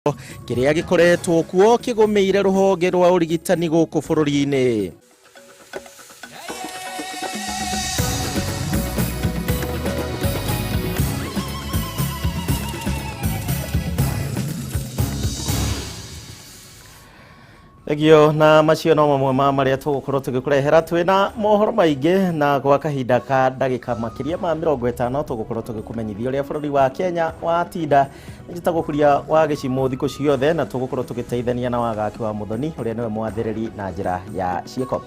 Kĩrĩa gĩkoretwo kuo kĩgũmĩire rũhonge rwa ũrigitani gũkũ bũrũri-inĩ. Thengio na macio no mamwe ma marĩa tũgũkorwo tũgĩkũrehera twĩna mohoro maingĩ, na gwa kahinda ka ndagĩka makĩria ma 50 tũgũkorwo tũgĩkũmenyithia ũrĩa bũrũri wa Kenya watinda. Njĩtagwo Kuria wa Gĩcimũ thikũ ciothe, na tũgũkorwo tũgĩteithania na Wagaki wa Mũthoni ũrĩa nĩwe mwathĩrĩri na njĩra ya ciĩko.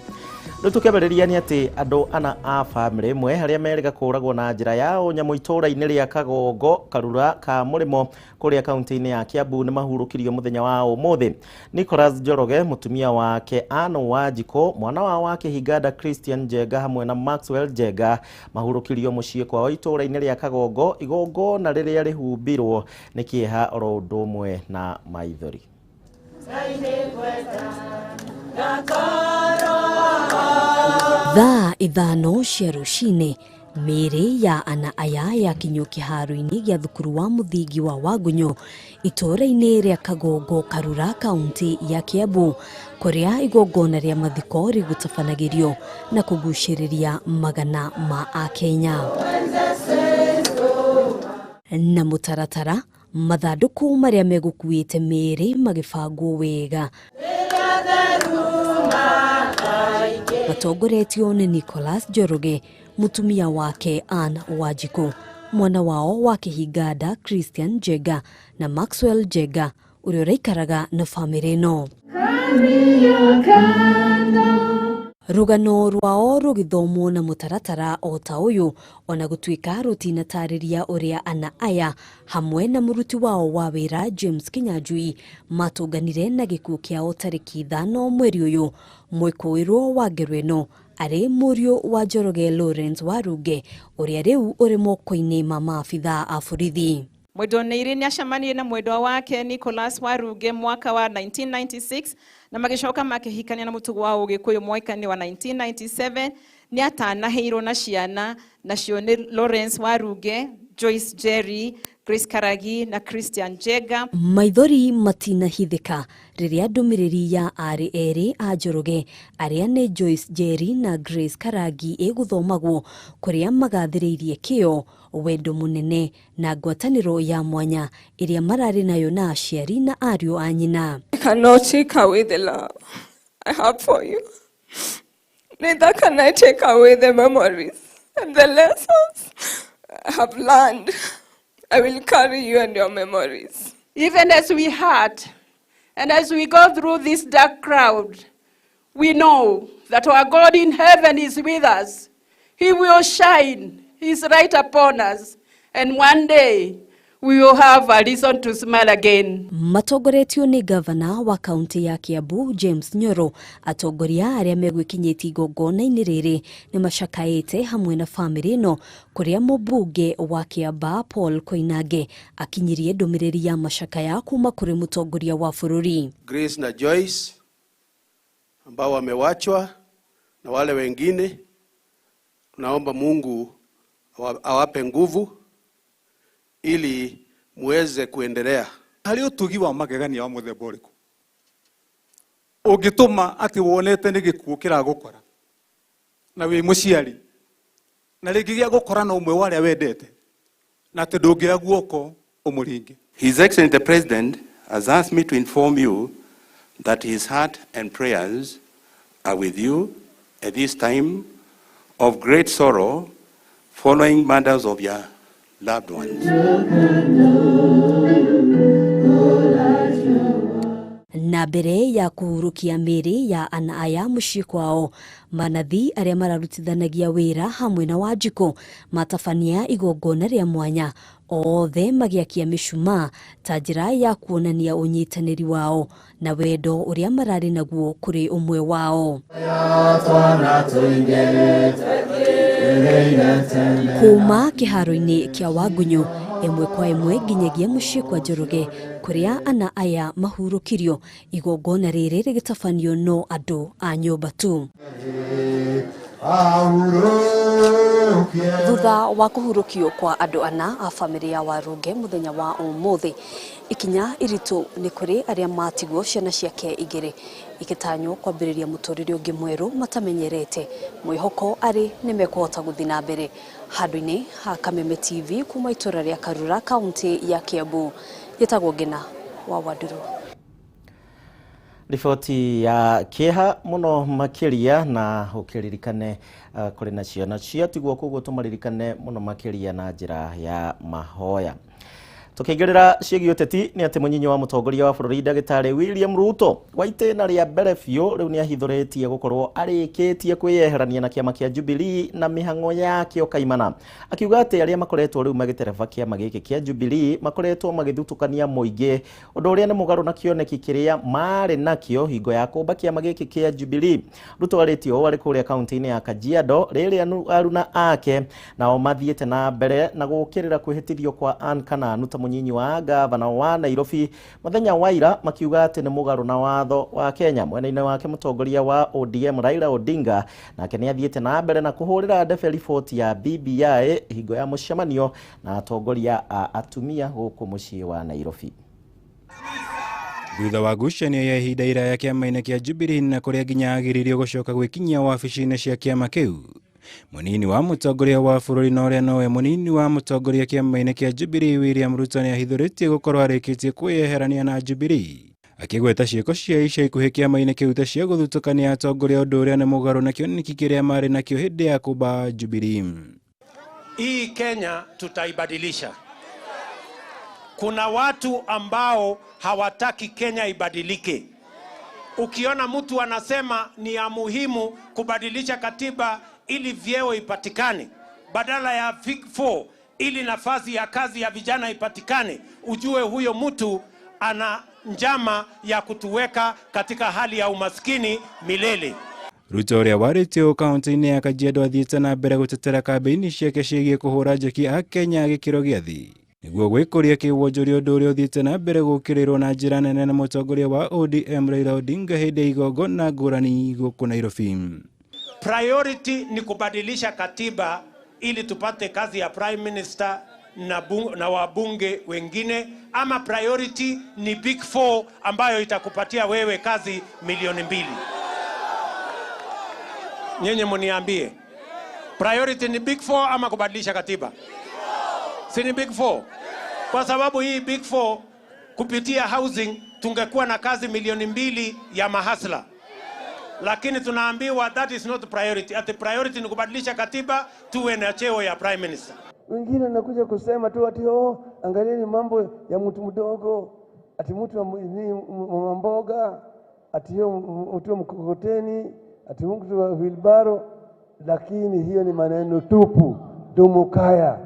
Rĩu tũkĩambĩrĩria nĩ atĩ andũ ana a bamĩrĩ ĩmwe arĩa merĩga kũũragwo na njĩra ya ũnyamũ itũũra-inĩ rĩa Kagongo Karura ka Mũrĩmo kũrĩa kaunti-inĩ ya Kiambu nĩ mahurũkirio mũthenya wa ũmũthĩ. Nicholas Njoroge, mũtumia wake Ann Wanjikũ, mwana wao wa kĩhinganda Christian Njenga hamwe na Maxwell Njenga mahurũkirio mũciĩ kwao itũũra-inĩ rĩa Kagongo, igongona rĩrĩa rĩhumbirwo nĩ kĩeha oro ũndũ ũmwe na maithori. Thaa 5 cia rũcinĩ, mĩĩrĩ ya ana aya yakinyio kĩharo-inĩ gĩa thukuru wa mũthingi wa Wagunyo itũũra-inĩ rĩa Kagongo Karura, kaunti ya Kiambu, kũrĩa igongona rĩa mathiko rĩgũtabanagĩrio na kũgucĩrĩria magana ma Akenya. Na mũtaratara, mathandũkũ marĩa megũkuĩte mĩĩrĩ magĩbangwo wega matongoretio nĩ Nicholas Njoroge, mũtumia wake Ann Wanjikũ, mwana wao wa kĩhinganda Christian Njenga na Maxwell Njenga ũrĩa ũraikaraga na bamĩrĩ ĩno. Rũgano rwao rũgĩthomwo na mũtaratara o ta ũyũ, ona gũtuĩka rũtinatarĩria ũrĩa ana aya hamwe na mũruti wao wa wĩra James Kinyanjui matũnganire na gĩkuũ kĩao tarĩki 5 mweri ũyũ. Mwĩkũĩrwo wa ngero ĩno arĩ mũriũ wa Njoroge Lawrence Warunge ũrĩa rĩu ũrĩ moko-inĩ ma maabithaa a borithi. Mwendwa nĩ acemanirie na mwendwa wake Nicholas Waruge mwaka wa 1996 na magĩcoka makĩhikania na mũtugo wa Ũgĩkũyũ mwaka-inĩ wa 1997. Nĩ atanahĩirwo na ciana, nacio nĩ Lawrence Waruge, Joyce Jerry, Grace Karagi na Christian Njenga. Maithori matinahithĩka rĩrĩa ndũmĩrĩri ya arĩ erĩ a Njoroge arĩa nĩ Joyce Jerry na Grace Karangi ĩgũthomagwo, kũrĩa magathĩrĩirie kĩo, wendo mũnene na ngwatanĩro ya mwanya ĩrĩa mararĩ nayo na aciari na ariũ a nyina. I cannot take away the love I have for you. Neither can I take away the memories and the lessons I have learned. I will carry you and your memories. Even as we hurt and as we go through this dark crowd, we know that our God in heaven is with us. He will shine his light upon us, and one day we will have a reason to smile again. Matongoretio nĩ gavana wa kaunti ya Kiambu James Nyoro, atongoria arĩa megwĩkinyĩtie igongona-inĩ rĩrĩ nĩ macakaĩte hamwe na bamĩrĩ ĩno, kũrĩa mũmbunge wa Kiambaa Paul Koinange akinyirie ndũmĩrĩri ya macakaya kuma kũrĩ mũtongoria wa bũrũri. Grace na Joyce ambao wamewachwa na wale wengine, tunaomba Mungu awape nguvu ili muweze kuendelea. Harĩ ũtugi wa magegania wa mũthemba ũrĩkũ ũngĩtũma atĩ wonete nĩ gĩkuũ kĩragũkora na wĩ mũciari na rĩngĩ gĩa gũkora na ũmwe wa arĩa wendete na atĩ ndũngĩoya guoko ũmũringe. His Excellency the President has asked me to inform you that his heart and prayers are with you at this time of great sorrow following murders of your loved ones. Na mbere ya kũhurũkia mĩĩrĩ ya ana aya mũciĩ kwao, manathi arĩa mararutithanagia wĩra hamwe na Wanjikũ matabania igongona rĩa mwanya, othe magĩakia mĩcumaa ta njĩra ya kuonania ũnyitanĩri wao na wendo ũrĩa mararĩ naguo kũrĩ ũmwe wao. Kuma kĩharo-inĩ kĩa Wagunyu ĩmwe kwa ĩmwe nginyagia mũciĩ kwa Njoroge kũrĩa ana aya mahurũkirio, igongona rĩrĩ rĩgĩtabanio no andũ a nyũmba tu. Thutha wa kũhurũkio kwa andũ ana a bamĩrĩ ya Warunge mũthenya wa ũmũthĩ, ikinya iritũ nĩ kũrĩ arĩa matigwo ciana ciake igĩrĩ igĩtanywo kwambĩrĩria mũtũrĩre ũngĩ mwerũ matamenyerete, mwĩhoko arĩ nĩ mekũhota gũthiĩ na mbere. Handũ-inĩ ha Kameme TV kuma itũra rĩa Karura, kaunti ya Kiambu, gĩtagwo Ngina wa Wanduru. Riboti ya kĩeha mũno makĩria, na ũkĩririkane kũrĩ na ciana ciatigwo, koguo tũmaririkane mũno makĩria na njĩra ya mahoya. Tukĩingĩrĩra ciĩgiĩ ũteti nĩ atĩ mũnyinyi wa mũtongoria wa bũrũri ndagĩtarĩ William Ruto wa itĩna rĩa mbere biũ rĩu nĩ ahithũrĩtie gũkorwo arĩkĩtie kwĩyeherania na kĩama kĩa Jubilee na mĩhang'o yakĩo kaimana, akiuga atĩ arĩa makoretwo rĩu magĩtereba kĩama gĩkĩ kĩa Jubilee makoretwo magĩthutũkania mũingĩ, ũndũ ũrĩa nĩ mũgarũ na kĩoneki kĩrĩa marĩ nakĩo hingo ya kũmba kĩama gĩkĩ kĩa Jubilee. Ruto arĩtie ũũ arĩ kũrĩa kaunti-inĩ ya Kajiado rĩrĩa aruna ake nao mathiĩte na mbere na gũkĩrĩra kwĩhĩtithio kwa Ann Kananu ta mũnyinyi wa gavana wa Nairobi mũthenya wa ira, makiuga atĩ nĩ mũgarũ na watho wa Kenya. Mwena-inĩ wake mũtongoria wa ODM Raila Odinga nake nĩ athiĩte na mbere na kũhũrĩra ndebe riboti ya BBI hingo ya mũcemanio na atongoria a atumia gũkũ mũciĩ wa Nairobi. Thutha wa ngucanio ya ihinda iraya kĩama-inĩ kĩa Jubilee na kũrĩa nginya agiririo gũcoka gwĩkinyia wabici-inĩ cia kĩama kĩu, mũnini wa mũtongoria wa bũrũri na ũrĩa nowe mũnini wa mũtongoria kĩama-inĩ kĩa Jubilee William Ruto nĩ ahithũrĩtie gũkorwo arĩkĩtie kwĩyeherania na Jubilee, akĩgweta ciĩko cia ica ikuhĩ kĩama-inĩ kĩu ta cia gũthutũkania atongoria, ũndũ ũrĩa nĩ mũgarũ na kĩoneki kĩrĩa marĩ nakĩo hĩndĩ ya kũmba Jubilee. Hii Kenya tutaibadilisha. Kuna watu ambao hawataki Kenya ibadilike. Ukiona mtu anasema ni ya muhimu kubadilisha katiba ili vyeo ipatikane badala ya Big Four, ili nafasi ya kazi ya vijana ipatikane, ujue huyo mtu ana njama ya kutuweka katika hali ya umaskini milele. Ruto ũrĩa warĩtie ũũ kaunti-inĩ ya Kajiado athiĩte na mbere gũtetera kambĩini ciake ciĩgiĩ kũhũra njeki a Kenya gĩkĩro gĩa thĩ nĩguo gwĩkũria kĩwonjoria, ũndũ ũrĩa ũthiĩte na mbere gũkĩrĩrwo na njĩra nene na mũtongoria wa ODM Raila Odinga hĩndĩ ya igongona ngũrani gũkũ Nairobi. Priority ni kubadilisha katiba ili tupate kazi ya prime minister na wabunge wengine, ama priority ni Big Four ambayo itakupatia wewe kazi 2,000,000? Nyenye mniambie, priority ni Big Four ama kubadilisha katiba? Si ni Big Four? Kwa sababu hii Big Four kupitia housing tungekuwa na kazi 2,000,000 ya mahasla. Lakini tunaambiwa that is not priority. At the priority ni kubadilisha katiba tuwe na cheo ya prime minister. Wengine wanakuja kusema tu ati oh, angalieni mambo ya mtu mdogo, ati mtu wa mboga, ati hiyo mtu wa mkokoteni, ati mtu wa wheelbarrow, lakini hiyo ni maneno tupu, dumukaya.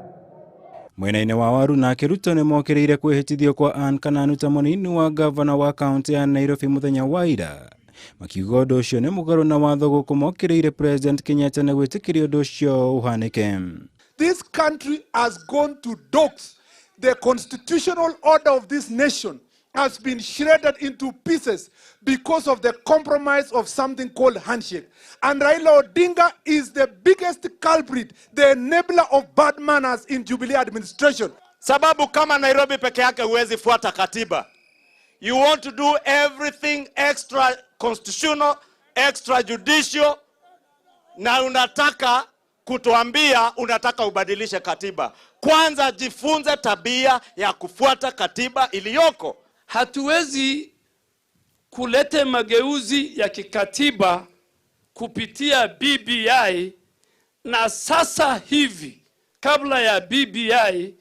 Mwena-inĩ wa Waru nake Ruto nĩ mokĩrĩire kwĩhĩtithio kwa Ann Kananu ta mũnini wa gavana wa kaunti ya Nairobi mũthenya wa ira, makiuga ũndũ ũcio nĩ mũgarũ na watho gũkũ mokĩrĩire President Kenyatta na gwĩtĩkĩria ũndũ ũcio ũhanĩke. This country has gone to dogs. The constitutional order of this nation has been shredded into pieces because of the compromise of something called handshake. And Raila Odinga is the biggest culprit, the enabler of bad manners in Jubilee administration. Sababu kama Nairobi peke yake huwezi fuata katiba. You want to do everything extra constitutional, extra judicial, na unataka kutuambia unataka ubadilishe katiba. Kwanza jifunze tabia ya kufuata katiba iliyoko. Hatuwezi kulete mageuzi ya kikatiba kupitia BBI, na sasa hivi kabla ya BBI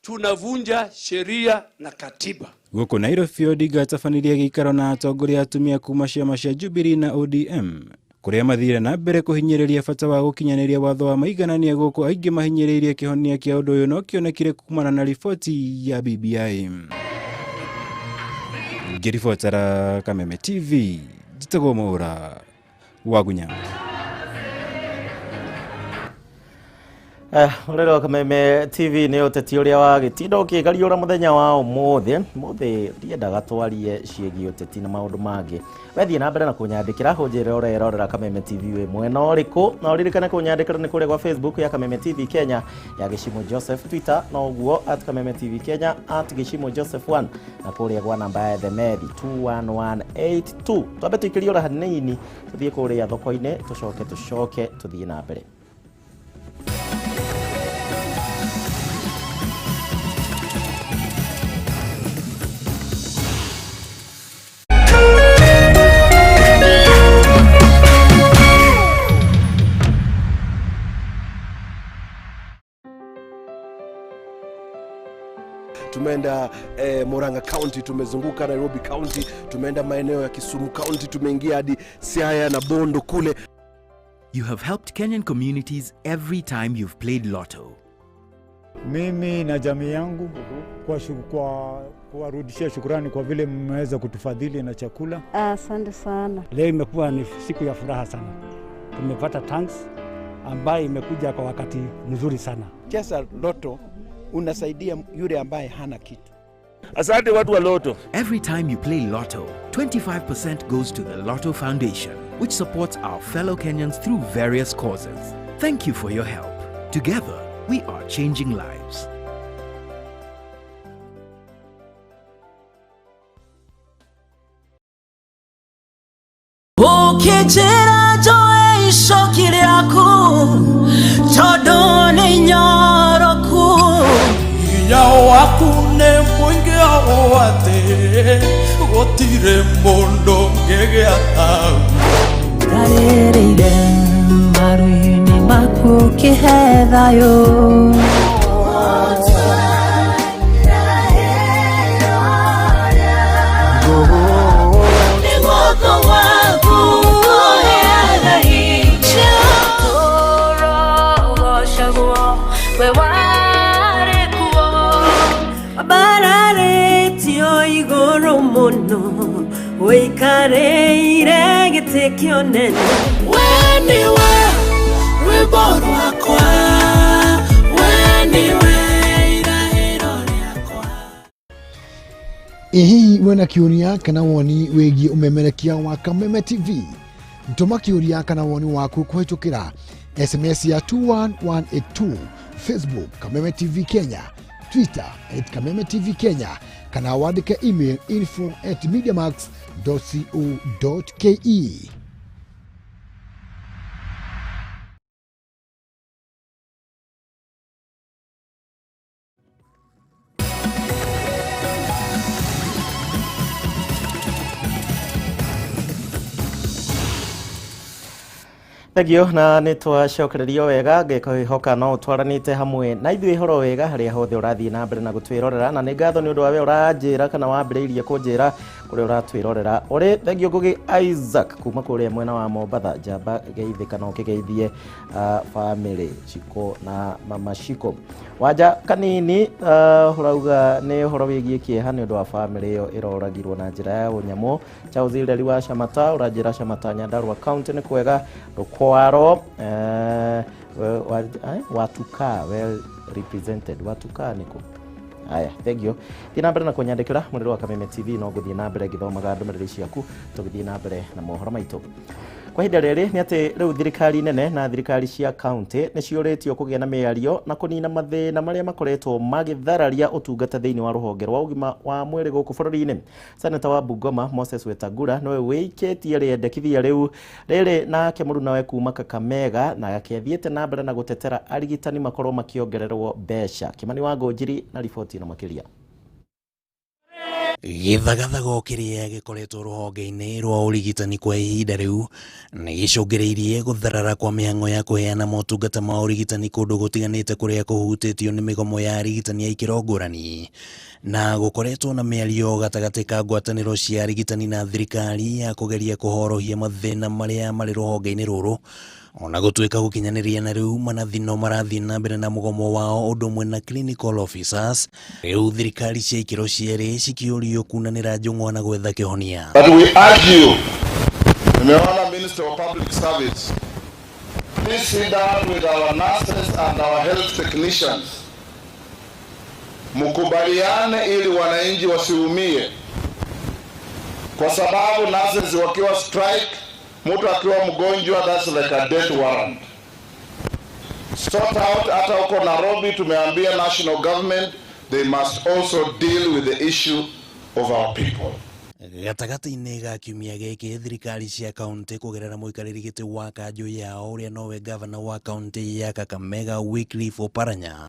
tunavunja sheria na katiba. Gũkũ Nairobi Odinga atabanirie gĩikaro na atongoria atumia kuma ciama cia Jubilee na ODM kũrĩa mathire na mbere kũhinyĩrĩria bata wa gũkinyanĩria watho wa maiganania, gũkũ aingĩ mahinyĩrĩirie kĩhonia kĩa ũndũ ũyũ no kĩonekire kumana na riboti ya BBI. Ngĩribotera Kameme TV, njĩtagwo Mwaura Wagunya. Ũrĩrĩ wa Kameme TV nĩ ũteti ũrĩa wa gĩtindo ũkĩgariũra mũthenya wa ũmũthĩ. Mũthĩ ndiendaga twarie ciĩgiĩ ũteti na maũndũ mangĩ. Wethiĩ na mbere na kũnyandĩkĩra ũnjĩre ũrerorera Kameme TV wĩ mwena ũrĩkũ, na ũririkane kũnyandĩkĩra nĩ kũrĩa gwa Facebook ya Kameme TV Kenya, ya Gĩcimo Joseph Twitter noguo at Kameme TV Kenya, at Gĩcimo Joseph 1, na kũrĩa gwa namba ya themethi 21182. Twambe tũikĩrie ũra hanini tũthiĩ kũrĩa thoko-inĩ, tũcoke tũcoke tũthiĩ na mbere. Tumeenda Murang'a County, tumezunguka Nairobi County, tumeenda maeneo ya Kisumu County, tumeingia hadi Siaya na Bondo kule. You have helped Kenyan communities every time you've played Lotto. Mimi na jamii yangu kwa kuwarudishia shukrani kwa vile mmeweza kutufadhili na chakula. Asante sana. Leo imekuwa ni siku ya furaha sana. Tumepata tanks ambayo imekuja kwa wakati mzuri sana. Cheza Lotto unasaidia yule ambaye hana kitu. Asante watu wa Lotto. Every time you play Lotto, 25% goes to the Lotto Foundation, which supports our fellow Kenyans through various causes. Thank you for your help. Together, we are changing lives. Ukijira joe icoki rĩaku tondũ nĩ inyoroku hinya waku nĩ mũingĩ ũũ atĩ gũtirĩ mũndũ ũngĩgĩa taguo. Ndarĩrĩire maru-inĩ maku ũkĩhe thayũ. Wĩikarĩire gĩtĩ kĩonene. We nĩwe rwĩmbo rwakwa, we nĩwe irahĩro rĩakwa. Ĩ hihi wĩna kĩũria kana woni wĩgiĩ ũmemerekia wa Kameme TV? Tũma kĩũria kana woni waku kũhĩtũkĩra SMS ya 21182, Facebook Kameme TV Kenya, Twitter at Kameme TV Kenya, kana wandĩke email info@mediamax.co.ke. Thengio na nĩ twacokererio wega ngĩhoka no twaranĩte hamwe na ithuĩ horo wega harĩa hothe ũrathiĩ na mbere na gũtwĩrorera, na nĩ ngatho nĩ ũndũ wa we ũranjĩra kana wambĩrĩirie kũnjĩra kũrĩa ũratwĩrorera ũrĩ. Thengio Ngugi Isaac kuma kũrĩa mwena wa Mombatha, njamba geithĩka na ũkĩgeithie family Shiko na mama Shiko. Wanja kanini ũrauga nĩ ũhoro wĩgiĩ kĩeha nĩ ũndũ wa family ĩyo ĩroragirwo na njĩra ya ũnyamũ. Charles Ireri wa Shamata ũranjĩra Shamata Nyandarua County nĩ kwega. Rũkwaro Watuka well represented. Watuka nĩkũ? Aya, thank you. Thiĩ na mbere na kũnyandĩkĩra mũrĩrĩ wa Kameme TV, no ngũthiĩ na mbere ngĩthomaga ndũmĩrĩri ciaku tũgĩthiĩ na mbere na mohoro maitũ. Kwa ihinda rĩrĩ nĩ atĩ rĩu thirikari nene na thirikari cia county nĩ ciũrĩtio kũgĩa na mĩario na kũnina mathĩna marĩa makoretwo magĩthararia ũtungata thĩinĩ wa rũhonge rwa ũgima wa mwĩrĩ gũkũ bũrũri-inĩ. Seneta wa Bungoma Moses Wetangula nĩwe wĩikĩtie rĩendekithia rĩu rĩrĩ nake mũrunawe kuma Kakamega, na akĩathiĩte na mbere na gũtetera arigitani makorwo makĩongererwo mbeca. Kimani wa Ngũnjiri na riboti ĩno makĩria. Gĩthagathago kĩrĩa gĩkoretwo rũhonge-inĩ rwa ũrigitani kwa ihinda rĩu nĩ gĩcũngĩrĩirie gũtharara kwa mĩhang'o ya kũheana motungata ma ũrigitani kũndũ gũtiganĩte kũrĩa kũhutĩtio nĩ mĩgomo ya arigitani a ikĩro ngũrani, na gũkoretwo na mĩario gatagatĩ ka ngwatanĩro cia arigitani na thirikari ya kũgeria kũhorohia mathĩna marĩa marĩ rũhonge-inĩ rũrũ. Ona gũtuĩka gũkinyanĩria na rĩu manathi no marathiĩ na mbere na mũgomo wao ũndũ ũmwe na clinical officers, rĩu thirikari cia ikĩro cierĩ cikĩũrio kunanĩra njũng'wa na gwetha kĩhonia. But we urge you, nimeona Minister of Public Service, Please sit down with our nurses and our health technicians. Mkubaliane ili wananchi wasiumie, kwa sababu nurses wakiwa strike, mtu akiwa mgonjwa, that's like a death warrant. Sort out. Hata huko Nairobi tumeambia national government they must also deal with the issue of our people. Gatagatĩ-inĩ ga kiumia gĩkĩ, thirikari cia kaunti kũgerera mũikarĩri gĩtĩ wa kanjũ yao ũrĩa nowe gavana wa kaunti ya Kakamega Wycliffe Oparanya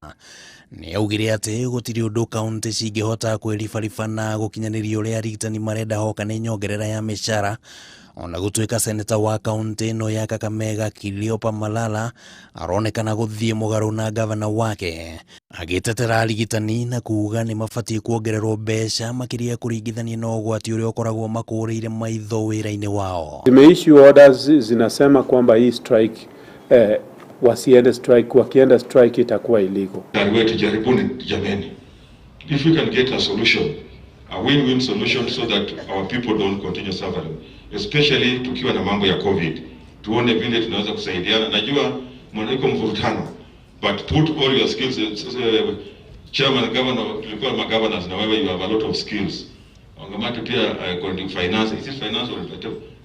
nĩ augire atĩ gũtirĩ ũndũ kaunti cingĩhota kwĩribariba na gũkinyanĩria ũrĩa arigitani marenda hoka nĩ nyongerera ya mĩcara. Ona gũtuĩka seneta wa kaunti ĩno ya Kakamega Kiliopa Malala aronekana gũthiĩ mũgarũ na gavana wake agĩtetera arigitani na kuuga nĩ mabatiĩ kuongererwo mbeca makĩria kũringithania na ũgwati ũrĩa ũkoragwo makũrĩire maitho wĩra-inĩ wao. Zimeissue orders zinasema kwamba hii strike wasiende strike, wakienda strike itakuwa illegal. Wetu jaribuni jameni, if we can get a solution, a win-win solution so that our people don't continue suffering, especially tukiwa na mambo ya COVID, tuone vile tunaweza kusaidiana. Najua mwanako mvurutano, but put all your skills. Chairman, governor, tulikuwa ma governors na wewe you have a lot of skills. Wangamati pia finance, is it finance or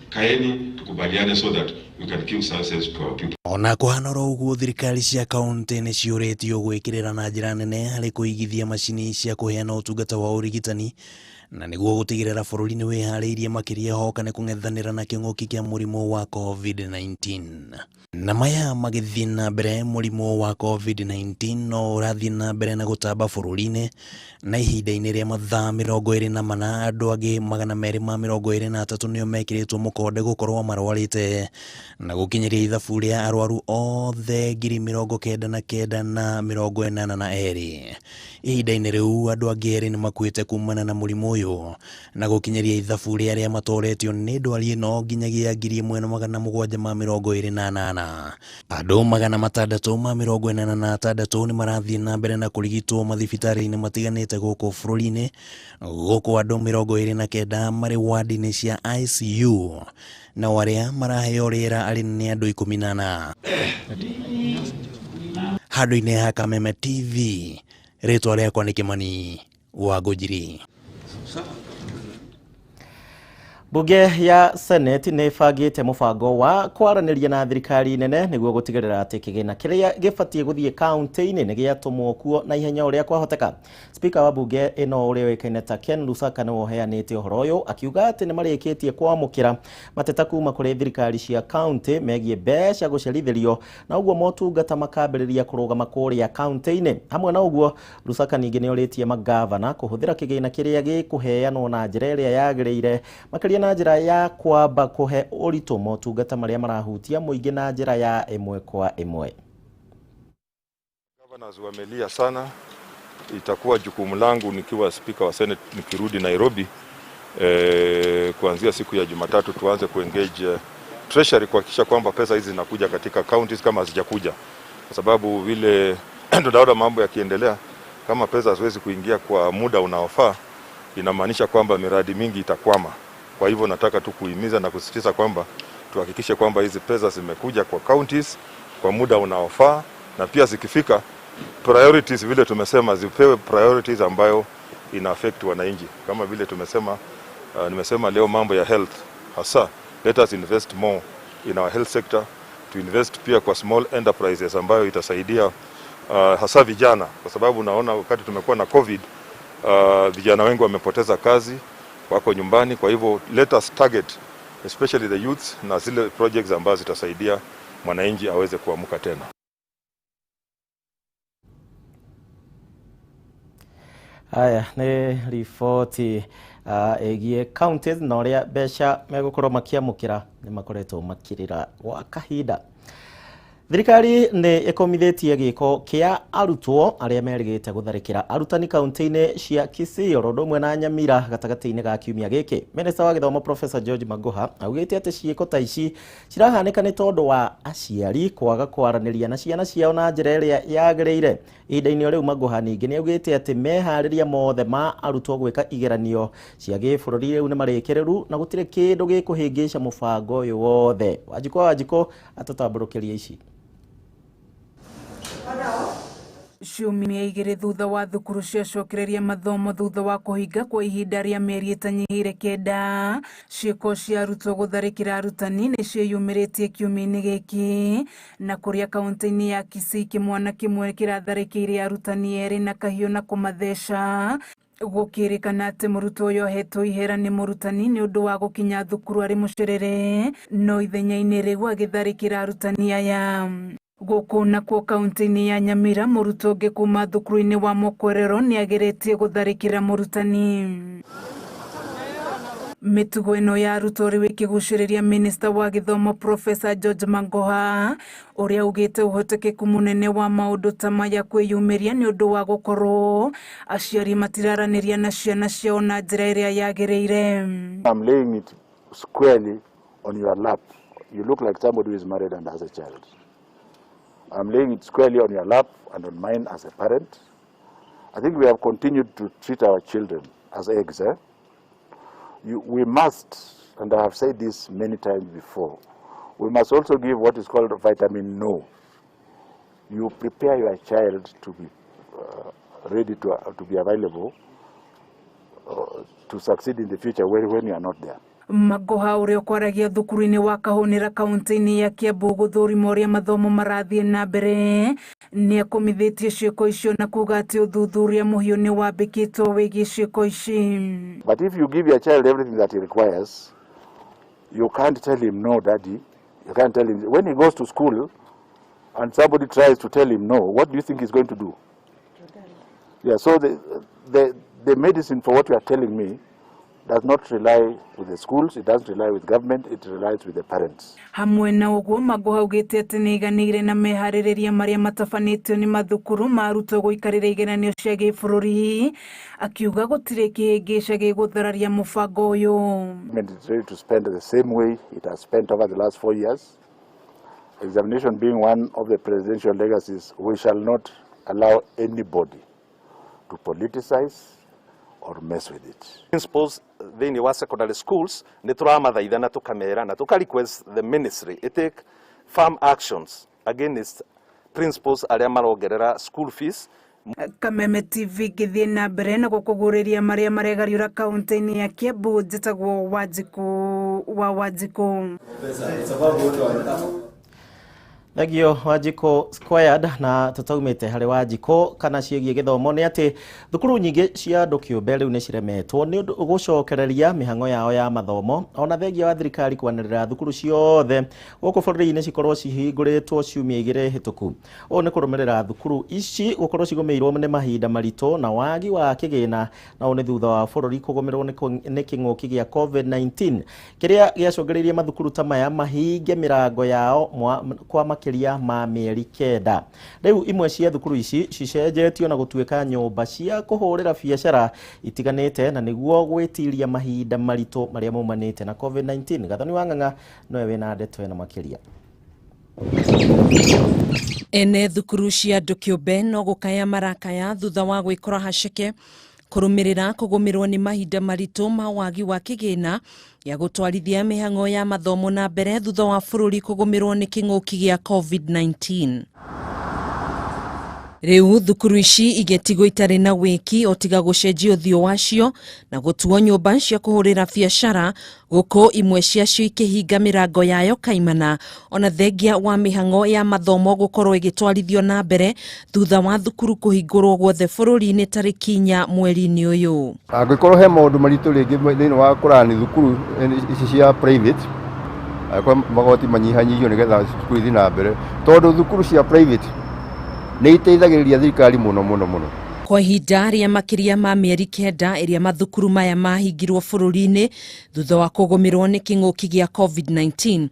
kaeni tukubaliane so that we can give services to our people. Ona kũhana oro ũguo, thirikari cia kaunti nĩ ciũrĩtio gwĩkĩrĩra na njĩra nene harĩ kũigithia macini cia kũheana ũtungata wa ũrigitani na nĩguo gũtigĩrĩra bũrũri nĩ wĩharĩirie makĩria hoka nĩ kũng'ethanĩra na kĩng'ũki kĩa mũrimũ wa COVID-19. Na maya magĩthiĩ na mbere, mũrimũ wa COVID-19 no ũrathiĩ na mbere na gũtamba bũrũri-inĩ, na ihinda-inĩ rĩa mathaa 24 andũ angĩ 223 nĩo mekĩrĩtwo mũkonde gũkorwo marwarĩte na gũkinyĩria ithabu rĩa arwaru othe 99,082. Ihinda-inĩ rĩu andũ angĩ 2 nĩ makuĩte kumana na mũrimũ ũyũ na gũkinyĩria ithabu rĩa arĩa matoretio nĩ ndwari ĩno nginyagia 1728. Andũ 686 nĩ marathiĩ na mbere na kũrigitwo mathibitarĩ-inĩ matiganĩte gũkũ bũrũri-inĩ, gũkũ andũ 29 marĩ wadi-inĩ cia ICU na arĩa maraheo rĩera arĩ nĩ andũ 14. Handũ-inĩ ha Kameme TV, rĩtwa rĩakwa nĩ Kĩmani wa Ngũnjiri. Bunge ya Senate nĩ ĩbangĩte mũbango wa kwaranĩria na thirikari nene nĩguo gũtigĩrĩra atĩ kĩgĩna kĩrĩa gĩbatiĩ gũthiĩ kaunti-inĩ nĩ gĩatũmwo kuo na ihenya ũrĩa kwahoteka. Speaker wa bunge ĩno ũrĩa ũĩkaine ta Ken Lusaka nĩwe ũheanĩte ũhoro ũyũ akiuga atĩ nĩ marĩkĩtie kwamũkĩra mateta kuma kũrĩ thirikari cia kaunti megiĩ mbeca gũcerithĩrio na ũguo motungata makambĩrĩria kũrũgama kũrĩa kaunti-inĩ. Hamwe na ũguo, Lusaka ningĩ nĩ orĩtie magavana kũhũthĩra kĩgĩna kĩrĩa gĩkũheanwo na njĩra ĩrĩa yagĩrĩire, makĩria na njĩra ya kwamba kũhe ũritũ motungata marĩa marahutia mũingĩ na njĩra ya ĩmwe kwa ĩmwe. Governors wamelia sana. Itakuwa jukumu langu nikiwa speaker wa Senate nikirudi Nairobi, kuanzia siku ya Jumatatu tuanze kuengage Treasury kuhakikisha kwamba pesa hizi zinakuja katika counties kama hazijakuja, kwa sababu vile tunaona mambo yakiendelea, kama pesa haziwezi kuingia kwa muda unaofaa, inamaanisha kwamba miradi mingi itakwama. Kwa hivyo nataka tu kuhimiza na kusisitiza kwamba tuhakikishe kwamba hizi pesa zimekuja kwa counties kwa muda unaofaa, na pia zikifika priorities vile tumesema zipewe priorities ambayo ina affect wananchi. Kama vile tumesema, nimesema leo mambo ya health hasa, let us invest more in our health sector, to invest pia kwa small enterprises ambayo itasaidia hasa vijana, kwa sababu naona wakati tumekuwa na COVID, vijana wengi wamepoteza kazi, wako nyumbani. Kwa hivyo let us target especially the youths na zile projects ambazo zitasaidia mwananchi aweze kuamka tena. Haya nĩ riboti ĩgiĩ counties na ũrĩa mbeca megũkorwo makĩamũkĩra nĩ makoretwo makĩrĩra gwa kahinda. Thirikari nĩ ĩkomithĩtie gĩko kĩa arutwo arĩa merĩgĩte gũtharĩkĩra arutani kaunti-inĩ cia Kisii oro ũndũ ũmwe na Nyamira gatagatĩ-inĩ ga kiumia gĩkĩ. Minista wa gĩthomo Professor George Magoha augĩte atĩ ciĩko ta ici cirahanĩka nĩ tondũ wa aciari kwaga kwaranĩria na ciana ciao na njĩra ĩrĩa yagĩrĩire. Ihinda-inĩ o rĩu Magoha ningĩ nĩ augĩte atĩ meharĩria mothe ma arutwo gwĩka igeranio cia gĩbũrũri rĩu nĩ marĩkĩrĩru na gũtirĩ kĩndũ gĩkũhĩngĩca mũbango ũyũ wothe. Wanjikũ wa Wanjikũ atũtambũrũkĩria ici. Ciumia igĩrĩ thutha wa thukuru ciacokereria mathomo thutha wa kũhinga kwa ihinda rĩa mĩeri ĩtanyihĩire kenda, ciĩko cia arutwo gũtharĩkĩra arutani nĩ ciĩyumĩrĩtie kiumia-inĩ gĩkĩ, na kũrĩa kaunti-inĩ ya Kisii kĩmwana kĩmwe kĩratharĩkĩire arutani erĩ na kahiũ na kũmatheca. Gũkĩrĩkana atĩ mũrutwo ũyũ ahetwo ihera nĩ mũrutani nĩ ũndũ wa gũkinya thukuru arĩ mũcerere, no ithenya-inĩ rĩu agĩtharĩkĩra arutani aya. Gũkũ nakuo kaunti-inĩ ya Nyamira mũrutwo ũngĩ kuma thukuru-inĩ wa Mokwerero nĩ ageretie gũtharĩkĩra mũrutani. Mĩtugo ĩno ya arutwo rĩu ĩkĩgucĩrĩria minista wa gĩthomo Professor George Magoha ũrĩa augĩte ũhotekeku mũnene wa maũndũ ta maya kwĩyumĩria nĩ ũndũ wa gũkorwo aciari matiraranĩria na ciana ciao na njĩra ĩrĩa yagĩrĩire. I'm laying it squarely on your lap. You look like somebody who is married and has a child. I'm laying it squarely on your lap and on mine as a parent. I think we have continued to treat our children as eggs. Eh? We must, and I have said this many times before, we must also give what is called vitamin no. You prepare your child to be ready to be available to succeed in the future when you are not there. Magoha ũrĩa ũkwaragia thukuru-inĩ wa Kahũnĩra kaunti-inĩ ya Kiambu gũthũrima ũrĩa mathomo marathiĩ na mbere nĩ akũmithĩtie ciĩko icio na kuga atĩ ũthuthuria mũhiũ nĩ wambĩkĩtwo wĩgiĩ ciĩko ici. But if you give your child everything that he requires, you can't tell him no, daddy. You can't tell him. When he goes to school and somebody tries to tell him no, what do you think he's going to do? Yeah, so the medicine for what you are telling me does not rely with the schools, it doesn't rely with government, it relies with the parents. Hamwe na ũguo Magoha augĩte atĩ nĩ aiganĩire na meharĩrĩria marĩa matabanĩtio nĩ mathukuru ma arutwo gũikarĩra igeranio cia gĩbũrũri, akiuga gũtirĩ kĩhĩngĩca gĩgũthararia mũbango ũyũ. Government is ready to spend the same way it has spent over the last 4 years. Examination being one of the presidential legacies, we shall not allow anybody to politicize or mess with it. Principals thĩinĩ wa secondary schools nĩ tũramathaitha na tũkamera na tũka request the ministry it take firm actions against principals arĩa marongerera school fees. Kameme TV ngĩthiĩ na mbere na gũkũgũrĩria marĩa maregariũra kaunti-inĩ ya Kiambu, njĩtagwo Wanjikũ wa Wanjikũ. Thengio Wanjikũ squared na tũtaumĩte harĩ Wanjikũ kana ciĩgiĩ gĩthomo nĩ atĩ thukuru nyingĩ cia andũ kĩũmbe rĩu nĩ ciremetwo nĩ ũndũ gũcokereria mĩhang'o yao ya mathomo, ona thengia wa thirikari kwanĩrĩra thukuru ciothe gũkũ bũrũri-inĩ cikorwo cihingũrĩtwo ciumia igĩrĩ hĩtũku. Ũũ nĩ kũrũmĩrĩra thukuru ici gũkorwo cigũmĩirwo nĩ mahinda maritũ na wagi wa kĩgĩna, na ũũ nĩ thutha wa bũrũri kũgũmĩrwo nĩ kĩng'ũki gĩa COVID-19 kĩrĩa gĩacũngĩrĩirie mathukuru ta maya mahinge mĩrango yao kwa makĩria ma mĩeri 9. Rĩu imwe cia thukuru ici cicenjetio na gũtuĩka nyũmba cia kũhũrĩra biacara itiganĩte na nĩguo gwĩtiria mahinda maritũ marĩa maumanĩte na COVID-19. Gathoni wa Ng'ang'a nowe wĩna ndeto ĩno makĩria. Ene thukuru cia andũ kĩũmbe no gũkaya marakaya thutha wa gwĩkora haceke kũrũmĩrĩra kũgũmĩrwo nĩ mahinda maritũ ma wagi wa kĩgĩna gĩa gũtwarithia mĩhang'o ya mathomo na mbere thutha wa bũrũri kũgũmĩrwo nĩ kĩng'ũki gĩa COVID-19. Rĩu thukuru ici igĩtigwo itarĩ na wĩki o tiga gũcenjia ũthiũ wacio na gũtuo nyũmba cia kũhũrĩra biacara, gũkũ imwe ciacio ikĩhinga mĩrango yayo kaimana, ona thengia wa mĩhang'o ya mathomo gũkorwo ĩgĩtwarithio na mbere thutha wa thukuru kũhingũrwo guothe bũrũri-inĩ tarĩki 4 mweri-inĩ ũyũ. Angĩkorwo he maũndũ maritũ rĩngĩ thĩinĩ wa kũrani thukuru ici cia private, angĩkorwo magoti manyihanyihio nĩgetha thukuru ithiĩ na mbere, tondũ thukuru cia private nĩ iteithagĩrĩria thirikari mũno mũno mũno. Kwa ihinda rĩa makĩria ma mĩeri 9 ĩrĩa mathukuru maya mahingirwo bũrũri-inĩ thutha wa kũgũmĩrwo nĩ kĩng'ũki gĩa COVID-19,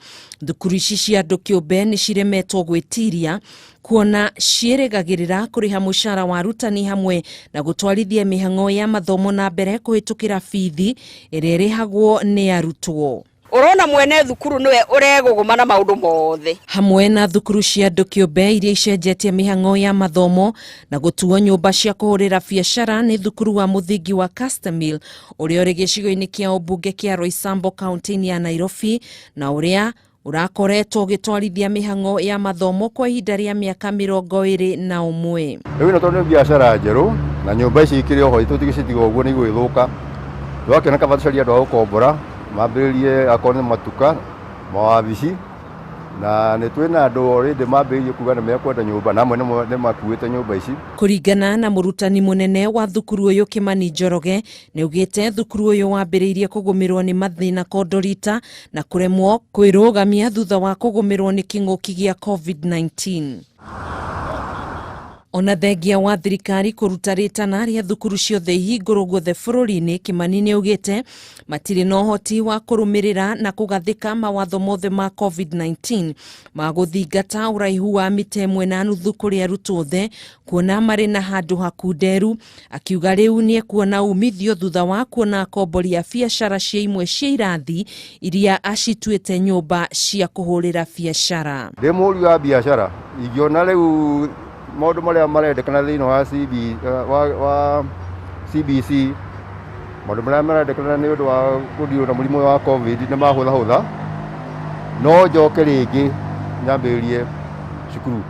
thukuru ici cia andũ kĩũmbe nĩ ciremetwo gwĩtiria kuona ciĩrĩgagĩrĩra kũrĩha mũcara wa arutani hamwe na gũtwarithia mĩhang'o ya mathomo na mbere kũhĩtũkĩra bithi ĩrĩa ĩrĩhagwo nĩ arutwo. Urona mwene thukuru niwe ureguguma na maundu mothe. Hamwe na thukuru cia andũ kĩũmbe iria icenjetie mĩhang'o ya mathomo na gũtuo nyũmba cia kũhũrĩra biacara nĩ thukuru wa mũthingi wa Castamil ũrĩa ũrĩ gĩcigo-inĩ kĩa ũmbunge kĩa Roysambu kaunti-inĩ ya Nairobi na ũrĩa Ũrakoretwo ũgĩtwarithia mĩhang'o ya mathomo kwa ihinda rĩa mĩaka 21. Rĩu ĩno tondũ nĩ biacara njerũ na nyũmba ici ikĩrĩ oho tũtigĩcitiga ũguo nĩ igũgĩthũka, twakĩona kaba tũcarie andũ a gũkombora mambĩrĩrie akorwo nĩ matuka mawabici, na nĩ twĩna andũ already mambĩrĩirie kuga nĩ mekwenda nyũmba na amwe nĩ makuĩte nyũmba ici. Kũringana na mũrutani mũnene wa thukuru ũyũ Kimani Njoroge, nĩaugĩte thukuru ũyũ wambĩrĩirie kũgũmĩrwo nĩ mathĩna kondorita na kũremwo kwĩrũgamia thutha wa kũgũmĩrwo nĩ kĩng'ũki gĩa COVID-19. Ona thengia wa thirikari kũruta rĩtana rĩa thukuru ciothe ihingũrwo guothe bũrũri-inĩ, Kimani nĩaugĩte matirĩ na ũhoti wa kũrũmĩrĩra na kũgathĩka mawatho mothe ma COVID-19 ma gũthingata ũraihu wa mita 1.5 kũrĩ arutwo othe, kuona marĩ na handũ hakunderu. Akiuga rĩu nĩekuona umithio thutha wa kuona akombori a biacara cia imwe cia irathi iria acituĩte nyũmba cia kũhũrĩra biacara. Ndĩ mũhũri wa biacara ingĩona rĩu maũndũ marĩa marendekana thĩinĩ wa wa CBC, maũndũ marĩa marendekana nĩ ũndũ wa kũndirwo na mũrimũ wa COVID nĩ mahũthahũtha, no njoke rĩngĩ nyambĩrĩrie cukuru.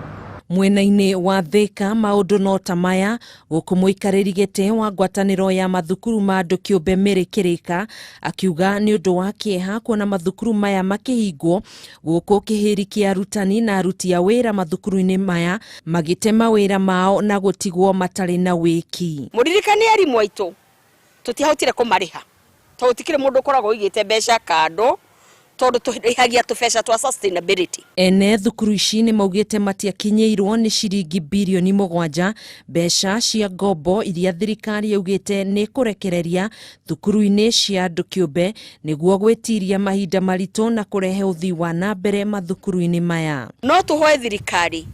Mwena-inĩ wa Thika maũndũ no ta maya, gũkũ mũikarĩri gĩtĩ wa ngwatanĩro ya mathukuru ma andũ kĩũmbe Mary Kĩrĩka akiuga nĩ ũndũ wa kĩeha kuona mathukuru maya makĩhingwo, gũkũ kĩhĩri kĩa arutani na aruti a wĩra mathukuru-inĩ maya magĩte mawĩra mao na gũtigwo matarĩ na wĩki. Mũririkane arimũ aitũ tũtiahotire kũmarĩha tondũ gũtikĩrĩ mũndũ ũkoragwo ũigĩte mbeca kando, tondũ tũrĩhagia tũbeca twa sustainability. Ene thukuru ici nĩ maugĩte matiakinyĩirwo nĩ ciringi birioni 7 mbeca cia ngombo iria thirikari yaugĩte nĩ kũrekereria thukuru-inĩ cia andũ kĩũmbe nĩguo gwĩtiria mahinda maritũ na kũrehe ũthii wa na mbere mathukuru-inĩ maya. No tũhoe thirikari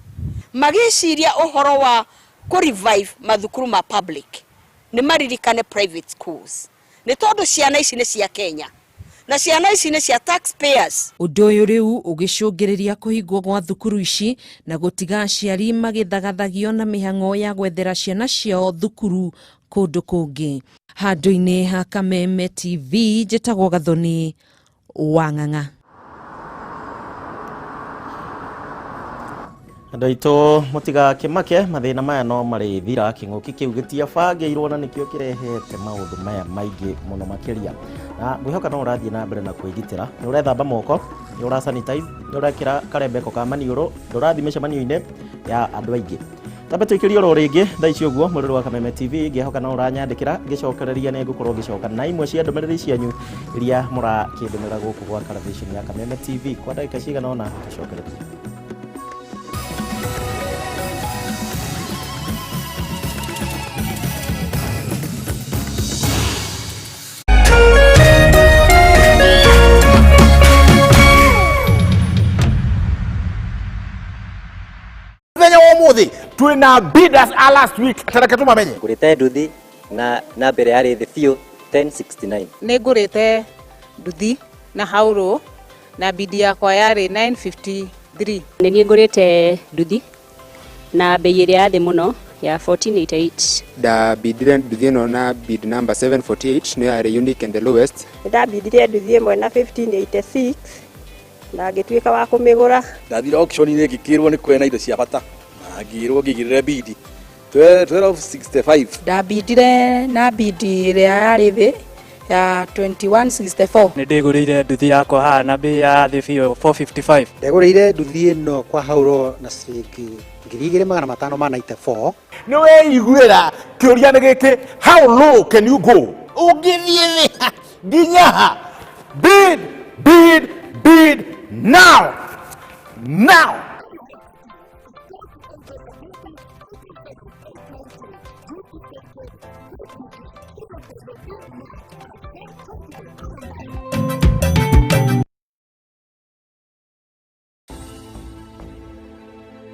magĩciria ũhoro wa kũ revive mathukuru ma public, nĩ maririkane private schools, nĩ tondũ ciana ici nĩ cia Kenya na ciana ici nĩ cia taxpayers. Ũndũ ũyũ rĩu ũgĩcũngĩrĩria kũhingwo gwa thukuru ici na gũtiga aciari magĩthagathagio na mĩhang'o ya gwethera ciana ciao thukuru kũndũ kũngĩ. Handũ-inĩ ha Kameme TV, njĩtagwo Gathoni wa Ng'ang'a. Andũ aitũ mũtigakĩmake, mathĩna maya no marĩthira. Kĩng'ũki kĩu gĩtiabangĩirwo na nĩkĩo kĩrehete maũndũ maya maingĩ mũno makĩria, na ngwĩhoka no ũrathiĩ na mbere na kwĩgitĩra. Nĩ ũrethamba moko, nĩ ũra sanitize, nĩ ũrekĩra karembeko ka maniũrũ, ndũrathiĩ mĩcemanio-inĩ ya andũ aingĩ. Tambe tũikĩrie oro rĩngĩ thaa ici ũguo mũrĩrĩ wa Kameme TV, ngĩhoka no ũranyandĩkĩra ngĩcokereria nĩ ngũkorwo ngĩcoka na imwe cia ndũmĩrĩri cianyu iria mũrakĩndũmĩra gũkũ gwa television ya Kameme TV kwa ndagĩka cigana ũna tũcokererie. Muthi twina bidders a last week tareke tumamenye. Ngurite nduthi na mbere yarĩ thĩ biũ 1069. Nĩ ngũrĩte nduthi na hauro na bidi yakwa yarĩ 953. Nĩ niĩ ngũrĩte nduthi na bei ĩrĩa ya thĩ mũno ya 1488. Ndabindire nduthi ĩno na bid number 748, nĩyo yarĩ unique and the lowest. Ndabindire nduthi ĩmwe na 1586 na ngĩtuĩka wa kũmĩgũra. Ndathire auction-inĩ ngĩkĩrwo nĩ kwena indo cia bata, ngirwo ngigirire bidi 1265. Ndabindire na bidi ĩrĩa yarĩ thĩ ya 2164. Nĩ ndĩgũrĩire nduthi yakwa haha na bei ya thĩ biũ 455. Ndegũrĩire nduthi ĩno kwa hauro na ciringi 2594. Nĩ weiguĩra kĩũria nĩ gĩkĩ, how low can you go? Ũngĩthiĩ thĩ nginya ha? Bid, bid, bid now, now.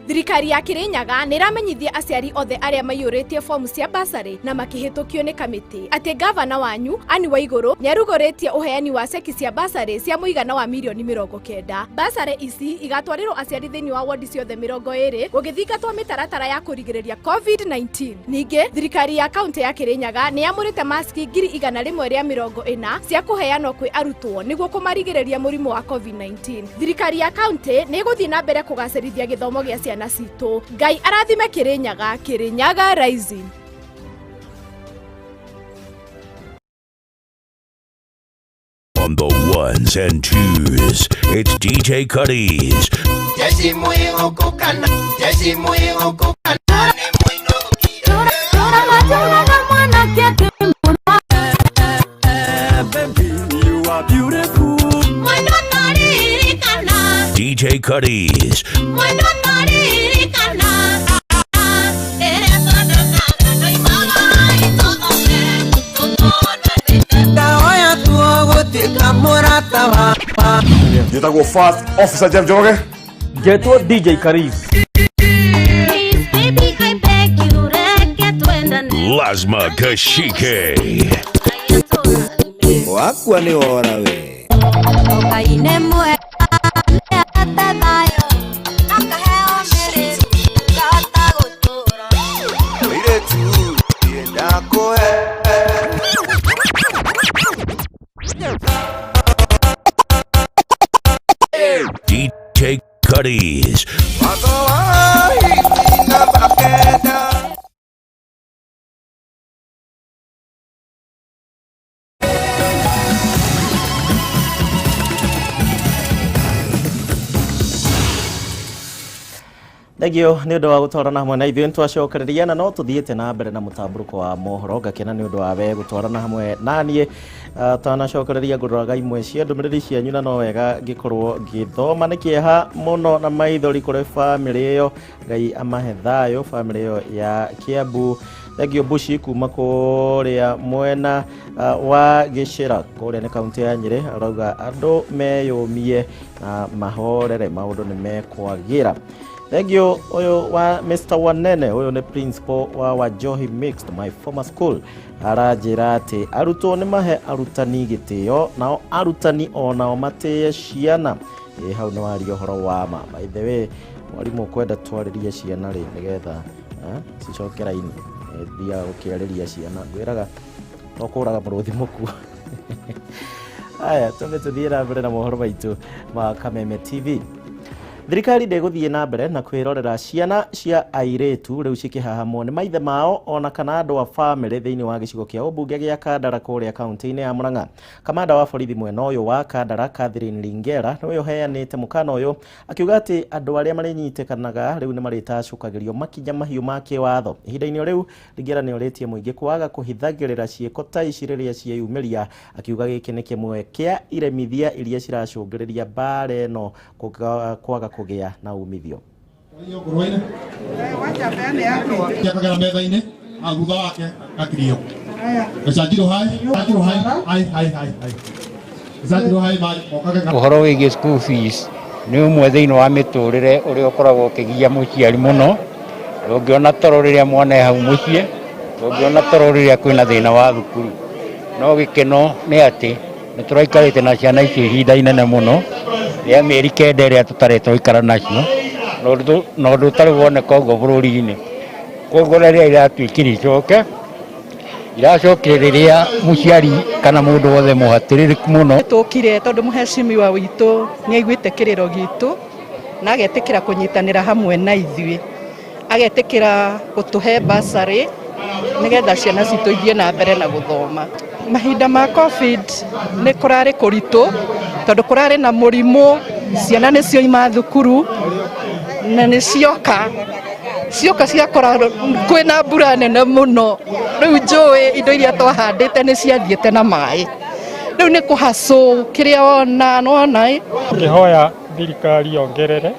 Thirikari ya Kirinyaga nĩ ĩramenyithia aciari othe arĩa maiyũrĩtie fomu cia basarĩ na makĩhĩtũkio nĩ kamĩtĩ atĩ gavana wanyu Anne Waigũrũ nĩ arugũrĩtie ũheani wa ceki cia basarĩ cia mũigana wa mirioni 90. Basarĩ ici igatwarĩrwo aciari thĩinĩ wa wodi ciothe 20 gũgĩthingatwo mĩtaratara ya kũrigĩrĩria COVID-19. Ningĩ thirikari ya kaunti ya Kirinyaga nĩ yamũrĩte maski 140,000 cia kũheanwo kwĩ arutwo nĩguo kũmarigĩrĩria mũrimũ wa COVID-19. Thirikari ya kaunti nĩ ĩgũthiĩ na mbere kũgacĩrithia gĩthomo gĩa ciana citũ. Ngai arathime Kirinyaga, Kirinyaga Rising. On the ones and twos, it's DJ Cuddies. DJ Cuddies. Njĩtagwo First Officer Jeff Njoroge. Ngetwo DJ Karis. Lazma Kashike. Wakwa nĩ wora we. DJ Cuddies. Thengio nĩ ũndũ wa gũtwarana hamwe na ithuĩ nĩtwacokereria na no tũthiĩte na mbere na mũtambũrũko wa mohoro ngakena nĩ ũndũ wa we gũtwarana hamwe na niĩ. Tanacokereria ngũroraga imwe cia ndũmĩrĩri cianyu na no wega ngĩkorwo ngĩthoma. Nĩ kĩeha mũno na maithori kũrĩ bamĩrĩ ĩyo, Ngai amahe thayũ bamĩrĩ ĩyo ya Kiambu. Thengio Bushi kuma kũrĩa mwena wa Gĩcĩra kũrĩa nĩ kaunti ya Nyĩrĩ, arauga andũ meyũmie na mahorere maũndũ nĩ mekwagĩra. Thengio ũyũ wa Mr. Wanene, ũyũ nĩ principal wa Wajohi Mixed, my former school, aranjĩra atĩ arutwo nĩ mahe arutani gĩtĩo nao arutani onao matĩe ciana. Ĩ hau nĩ waria ũhoro wa ma. By the way, mwarimũ ũkwenda twarĩrie ciana rĩ nĩgetha cicoke raini, thiaga gũkĩarĩria ciana ngwĩraga no kũraga mũrũthi mũkuo. Aya tũme tũthiĩ na mbere na mohoro maitũ ma Kameme TV. Thirikari ndĩgũthiĩ na mbere na kwĩrorera ciana cia airĩtu rĩu cikĩhahamwo nĩ maithe mao ona kana andũ a bamĩrĩ thĩinĩ wa gĩcigo kĩa ũmbunge gĩa Kandara kũrĩa kaunti-inĩ ya Murang'a. Kamanda wa borithi mwena ũyũ wa Kandara Catherine Lingera nĩwe ũheanĩte mũkana ũyũ akiuga atĩ andũ arĩa marĩnyitĩkanaga rĩu nĩ marĩtacũkagĩrio makinya mahiũ ma kĩwatho. Ihinda-inĩ o rĩu Lingera nĩ orĩtie mũingĩ kwaga kũhithagĩrĩra ciĩko ta ici rĩrĩa cieyumĩria, akiuga gĩkĩ nĩ kĩmwe kĩa iremithia iria ciracũngĩrĩria mbara ĩno kwaga kũgĩa na umithio. Ũhoro wĩgiĩ school fees nĩ ũmwe thĩinĩ wa mĩtũrĩre ũrĩa ũkoragwo ũkĩgia mũciari mũno. Ndũngĩona toro rĩrĩa mwana e hau mũciĩ, ndũngĩona toro rĩrĩa kwĩna thĩna wa thukuru. No gĩkeno nĩ atĩ nĩ tũraikarĩte na ciana icio ihinda inene mũno rĩa mĩeri 9 ĩrĩa tũtarĩ twaikara nacio, na ũndũ ũtarĩ woneka ũguo bũrũri-inĩ. Koguo rĩrĩa iratuĩkire icoke, iracokire rĩrĩa mũciari kana mũndũ wothe mũhatĩrĩrĩku mũno. Tũkire tondũ mũhecimiwa witũ nĩ aiguĩte kĩrĩro gitũ na agetĩkĩra kũnyitanĩra hamwe na ithuĩ, agetĩkĩra gũtũhe basarĩ nĩgetha ciana citũ ithiĩ na mbere na gũthoma. Mahinda ma COVID nĩ kũrarĩ kũritũ tondũ kũrarĩ na mũrimũ, ciana nĩ cioima thukuru na nĩ cioka cioka ciakora kwĩna mbura nene mũno. Rĩu njũĩ indo iria twahandĩte nĩ ciathiĩte na maĩ, rĩu nĩ kũhacũ kĩrĩa wona nĩwona ĩ. Ngĩhoya thirikari yongerere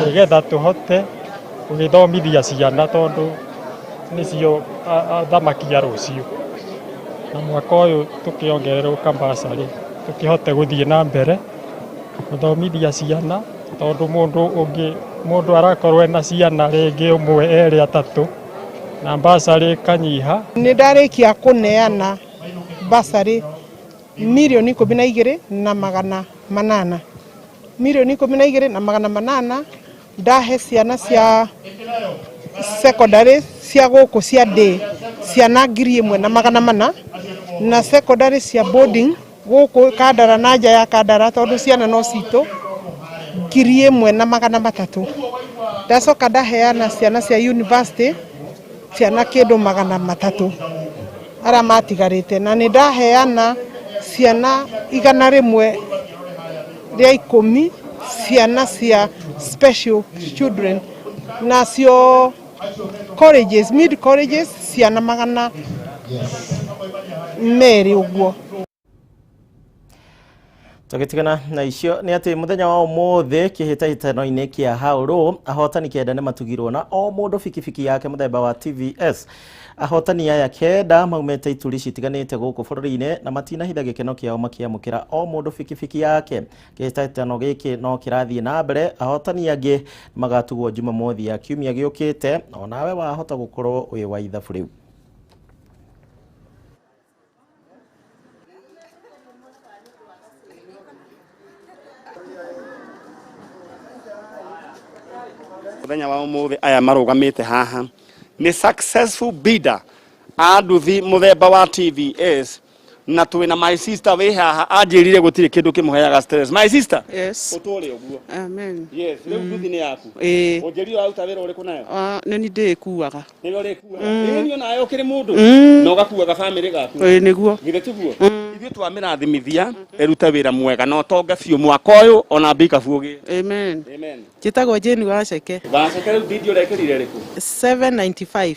nĩgetha tũhote gũgĩthomithia ciana tondũ nĩcio athamaki a rũciũ, na mwaka ũyũ tũkĩongererwo kabasarĩ tũkĩhote gũthiĩ na mbere gũthomithia ciana tondũ mũndũ ũngĩ Mũndũ arakorwo ena ciana rĩngĩ ũmwe erĩ atatũ na bursary ĩkanyiha. Nĩ ndarĩkia kũneana bursary mirioni 12,800. Mirioni 12,800 ndahe ciana cia secondary cia gũkũ cia day ciana 1,400 na secondary cia boarding gũkũ Kandara na nja ya Kandara tondũ ciana no citũ 1,300. Ndacoka ndaheana ciana cia university ciana kĩndũ 300 arĩa matigarĩte, na nĩ ndaheana ciana 110 ciana cia special children nacio colleges, mid colleges ciana 200 ũguo. Tũgĩtigana na icio nĩ atĩ mũthenya wa ũmũthĩ kĩhĩtahĩtano-inĩ kĩa Haũrũ ahotani 9 nĩ matugirwo na o mũndũ bikibiki yake mũthemba wa TVS. Ahotani aya 9 maumĩte ituri citiganĩte gũkũ bũrũri-inĩ na matinahitha gĩkeno kĩao makĩamũkĩra o mũndũ bikibiki yake. Kĩhĩtahĩtano gĩkĩ no kĩrathiĩ na mbere, ahotani angĩ magatugwo Jumamothi ya kiumia gĩũkĩte. Onawe wahota gũkorwo wĩ wa ithabu rĩu. Muthenya wa umuthi aya marugamite haha ni successful bidder a nduthi muthemba wa TVS, na twina my sister wi haha anjirire gutiri kindu kimuheaga stress. My sister, yes, utore uguo. Amen. Yes, riu nduthi ni yaku. Unjirire waruta wira uriku nayo? Ni ni ndikuaga. Ni we urikuaga? Ĩ ni onayo ukiri mundu na ugakuaga family gaku. Ĩ niguo. Githe tiguo? Ithuĩ twamĩrathimithia ĩrute wĩra mwega na ũtonge biũ mwaka ũyũ ona mbikabu ũgĩe. Amen. Amen. Njĩtagwo Jane Waceke. Waceke rĩu bidi ũrekĩrire rĩkũ? 795.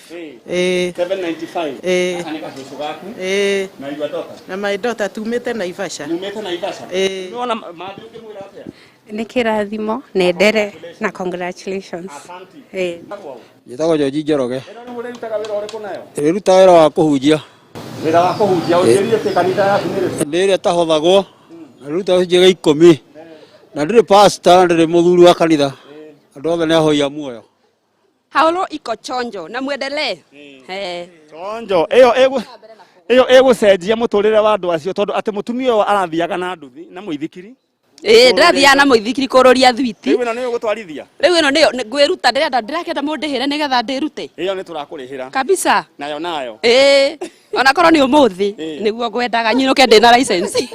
Ĩ 795. Ĩ. Aka nĩ gacũcũ gaku. Ĩ. Na your daughter. Na my daughter tumĩte Naivasha. Mumĩte Naivasha. Ĩ. Nĩwona mathi ũngĩmwĩra atĩa? Nĩ kĩrathimo nendere na congratulations. Ĩ. Njĩtagwo George Njoroge. Ĩno nĩ ũrĩrutaga wĩra ũrĩkũ nayo? Ĩrutaga wĩra wa kũhunjia. Wĩra wa kũhunjia ũnjĩrire atĩ kanitha yaku nĩ ĩrĩkũ? Nĩ ĩrĩa ĩtahothagwo na rĩrutaga gĩcunjĩ gĩa 10 na ndĩrĩ pastor na ndĩrĩ mũthuri wa kanitha, andũ othe nĩ ahoi a muoyo. Haũrũ iko chonjo na mwendelee. Chonjo ĩyo ĩgũcenjia mũtũrĩre wa andũ acio tondũ atĩ mũtumia ũyũ arathiaga na nduthi na mũithikiri. Ĩ ndĩrathiaga na mũithikiri kũrũria thwiti. Rĩu ĩno nĩyo ũgũtwarithia? Rĩu ĩno nĩyo ngwĩruta, ndĩrenda ndĩrakĩenda mũndĩhĩre nĩgetha ndĩrute. Ĩyo nĩ tũrakũrĩhĩra. Kabisa. Nayo nayo. Ĩ onakorwo nĩ ũmũthĩ nĩguo ngwendaga nyinũke ndĩna license.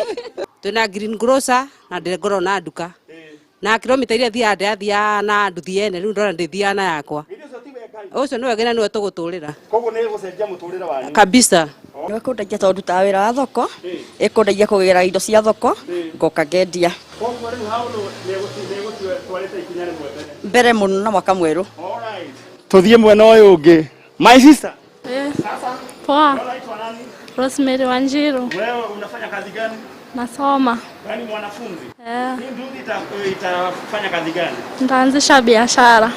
Twĩna green grocer na ndĩngorwo na nduka. Na kilomita iria thiaga ndĩrathiaga na nduthi ene, rĩu ndona ndĩthiaga na yakwa. Ũcio nĩwe ngena nĩwe tũgũtũrĩra. Koguo nĩ ĩgũcenjia mũtũrĩre wanyu. Kabisa. Nĩ ĩkũndeithia tondũ ndutaga wĩra wa thoko, ĩkũndeithia kũgĩra indo cia thoko, ngoka ngendia. Koguo rĩu Haũrũ nĩ ĩgũtwarĩte ikinya rĩmwe mbere. Mbere mũno na mwaka mwerũ. Tũthiĩ mwena ũyũ ũngĩ. My sister. Poa. Rosemary Wanjiru. Wewe unafanya kazi gani? Nasoma. Yaani mwanafunzi? Hii nduthi itafanya kazi gani? Nitaanzisha biashara. All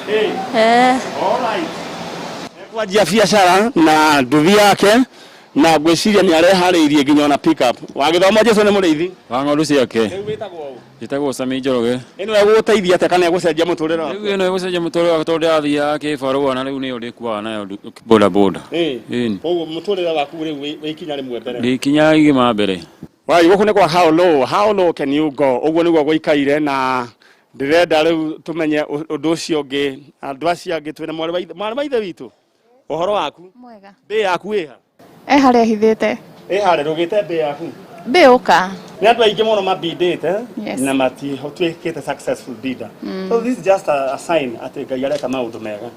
right. Kwanjia biashara na nduthi yake na ngwĩciria nĩ areharĩirie nginya ona pick up. Wagĩthoma Jesu nĩ mũrĩithi? Wa ng'ondu ciake. Rĩu wĩtagwo ũ? Njĩtagwo Sami Njoroge. Ĩno ĩgũgũteithia atĩa kana ĩgũcenjia mũtũrĩre waku? Rĩu ĩno ĩgũcenjia mũtũrĩre wakwa tondũ ndĩrathiaga kĩbarũa na rĩu nĩyo ndĩkuaga nayo boda boda. Ĩni. Koguo mũtũrĩre waku rĩu wĩ ikinya rĩmwe mbere. Ndĩ ikinya igima mbere. Wai gũkũ nĩ kwa how low, how low can you go? Ũguo nĩguo gũikaire na ndĩrenda rĩu tũmenye ũndũ ũcio ũngĩ. Andũ acio angĩ twĩna mwarĩ wa ithe witũ. Ũhoro waku? Mwega. Mbĩ yaku ĩha? Ĩ harĩa hithĩte. Ĩ harĩa ndũgĩte mbĩ yaku? Mbĩ ũka. Nĩ andũ aingĩ mũno mabindĩte Yes. na matituĩkĩte successful bidder. So this is just a sign atĩ Ngai areka maũndũ mega.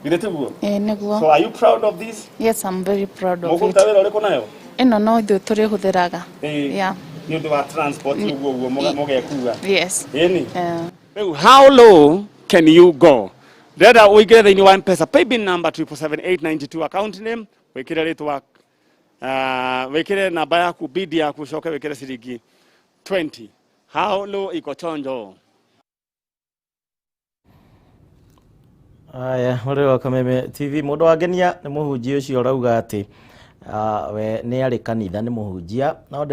Githĩ tiguo? Ĩ nĩguo. So are you proud of this? Yes, I'm very proud of it. Mũkũruta wĩra ũrĩkũ nayo? Ĩno no ithuĩ tũrĩhũthĩraga. Yeah. Nĩ ũndũ wa transport ũguo ũguo mũgekua. Yes. Ĩni. Rĩu how low can you go? Ndĩrenda ũingĩre thĩinĩ wa M-Pesa paybill number 777892 account name wĩkĩre rĩtwa wĩkĩre namba yaku bid yaku ũcoke wĩkĩre ciringi 20. How low iko chonjo? Aya, mũrĩ wa Kameme TV mũndũ wangenia nĩ mũhunjia ũcio ũrauga atĩ we nĩ arĩ kanitha nĩ mũhunjia no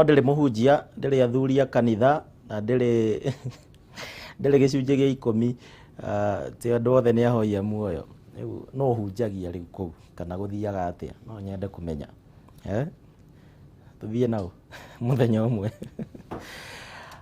ndĩrĩ mũhunjia ndĩrĩ athuri a kanitha na ndĩrĩ gĩcunjĩ gĩa 10 Ti andũ othe nĩ ahoi a muoyo. Rĩu no ũhunjagia rĩu kũu kana gũthiaga atĩa? No nyende kũmenya. Tũthiĩ nao mũthenya ũmwe.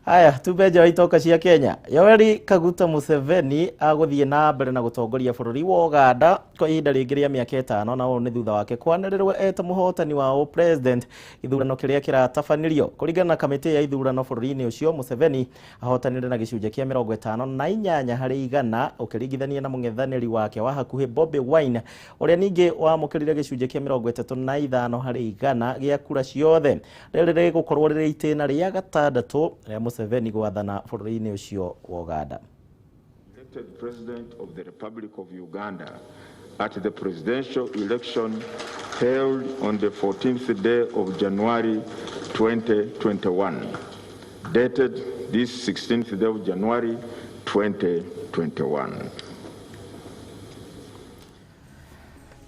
Haya, tumbe nja wa itoka cia Kenya. Yoweri Kaguta Museveni agũthiĩ na mbere na gũtongoria bũrũri wa Uganda kwa ihinda rĩngĩ rĩa mĩaka 5, na ũũ nĩ thutha wake kwanĩrĩrwo eta mũhotani wa president gĩthurano kĩrĩa kĩratabanirio. Kũringana na kamĩtĩ ya ithurano bũrũri-inĩ ũcio, Museveni ahotanire na gĩcunjĩ kĩa 58 harĩ igana ũkĩringithania na mũng'ethanĩri wake wa hakuhĩ Bobi Wine ũrĩa ningĩ wamũkĩrire gĩcunjĩ kĩa 35 harĩ igana gĩa kura ciothe. Rĩrĩ rĩgũkorwo rĩrĩ itĩna rĩa gatandatũ rĩa Museveni gwathana bũrũri-inĩ ũcio wa Uganda. Elected President of the Republic of Uganda at the presidential election held on the 14th day of January 2021, dated this 16th day of January 2021.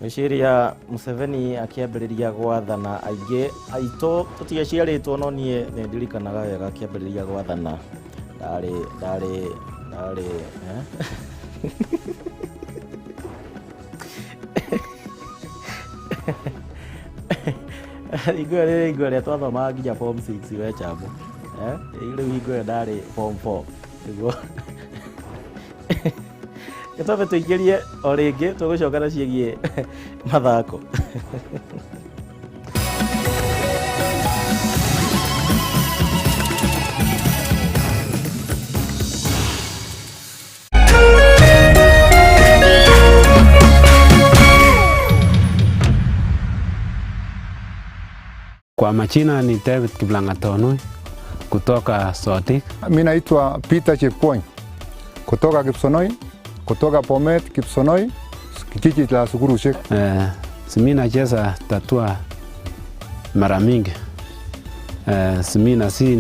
Ngwĩciria Museveni akĩambĩrĩria gwathana aingĩ aitũ tũtiaciarĩtwo, no niĩ nĩ ndirikanaga wega akĩambĩrĩria gwathana ndarĩ ndarĩ ndarĩ hingo ĩyo rĩrĩ hingo ĩrĩa twathomaga nginya form 6 we chambo, rĩu hingo ĩyo ndarĩ form 4 nĩguo. Gĩtwambe tũingĩrie o rĩngĩ tũgũcoka na ciĩgiĩ mathako. Kwa majina ni David Kiplangatonui kutoka Sotik. Mimi naitwa Peter Chepkwony kutoka Kipsonoi, kutoka Bomet Kipsonoi, kijiji la Sukurushek. Simi nacheza tatua mara mingi. Simi na si